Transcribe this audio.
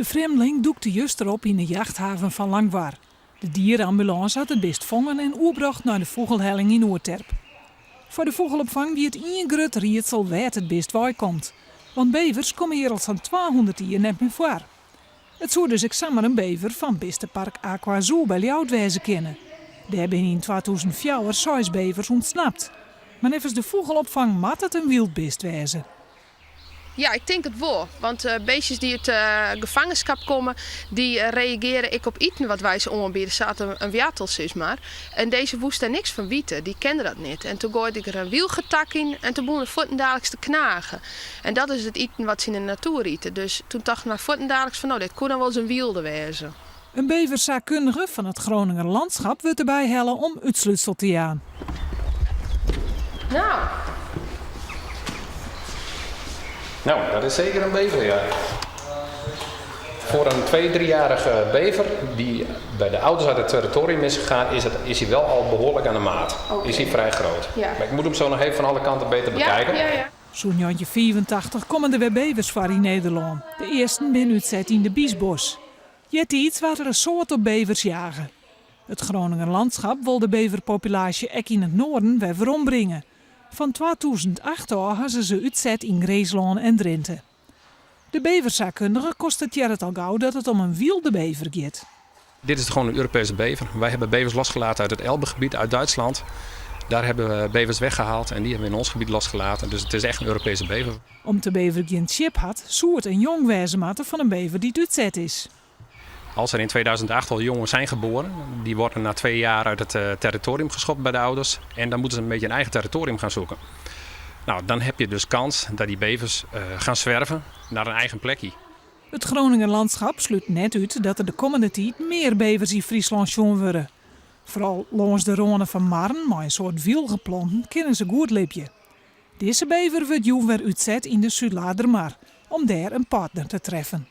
De frjemdling dûkte juster op yn de jachthaven fan Langwar. De diereambulânse hat it bist fongen en oerbrocht nei de Fûgelhelling yn Oerterp. Foar de fûgelopfang wie it ien grut riedsel wêr't it bist weikomt. Want bevers komme hjir al sa'n 200 jier net mear foar. It soe dus ek samar in bever fan bistepark AquaZoo by Ljouwert wêze kinne. Dêr binne yn 2004 seis bevers ûntsnapt. Mar neffens de fûgelopfang moat it in wyld bist wêze. Ja, ik tink it wol. Want beestjes dy't út gefangenskap komme, dy reageare ek op iten wat wy se oanbiede, sa as in woartel sis mar. En dizze woest dêr niks fan wite, dy kende dat net. En toen goaide ik der in wylgetak yn en toen begûn er fuortendaliks te knagen. En dat is it iten wat se yn de natoer ite. Dus toen tochten wy fuortendaliks fan no, dit koe dan wolris in wylde wêze. In beversaakkundige fan it Groninger Landschap wurdt derby helle om útslútsel te jaan. Nou. Nou, dat is zeker een bever, ja. Voor een twee, driejarige bever die bij de ouders uit het territorium is gegaan, is, het, is hij wel al behoorlijk aan de maat. Okay. Is hij vrij groot. Ja. Maar ik moet hem zo nog even van alle kanten beter bekijken. Ja, ja, ja. Sûnt 1985 komme der wer bevers foar yn Nederlân. De earsten binne útset yn de Biesbosch. Eartiids waard der in soad op bevers jage. It Groninger Landschap wol de beverpopulaasje ek yn it noarden wer werombringe. Fan 2008 ôf ha se se útset yn Grinslân en Drinte. De beversaakkundige konstatearret al gau dat it om in wylde bever giet. Dit is gewoon een Europese bever. Wij hebben bevers losgelaten uit het Elbegebied, uit Duitsland. Daar hebben we bevers weggehaald en die hebben we in ons gebied losgelaten. Dus het is echt een Europese bever. Om't de bever gjin chip hat, soe it in jong wêze moatte fan in bever dy't útset is. Als er in 2008 al jongen zijn geboren, die worden na twee jaar uit het eh, territorium geschopt bij de ouders. En dan moeten ze een beetje een eigen territorium gaan zoeken. Nou, dan heb je dus kans dat die bevers uh, gaan zwerven naar een eigen plekje. It Groninger Landschap slút net út dat der de kommende tiid mear bevers yn Fryslân sjoen wurde. Foaral lâns de râne fan marren mei in soad wylgeplanten kinne se goed libje. Dizze bever wurdt jûn wer útset yn de Súdlaardermar om dêr in partner te treffen.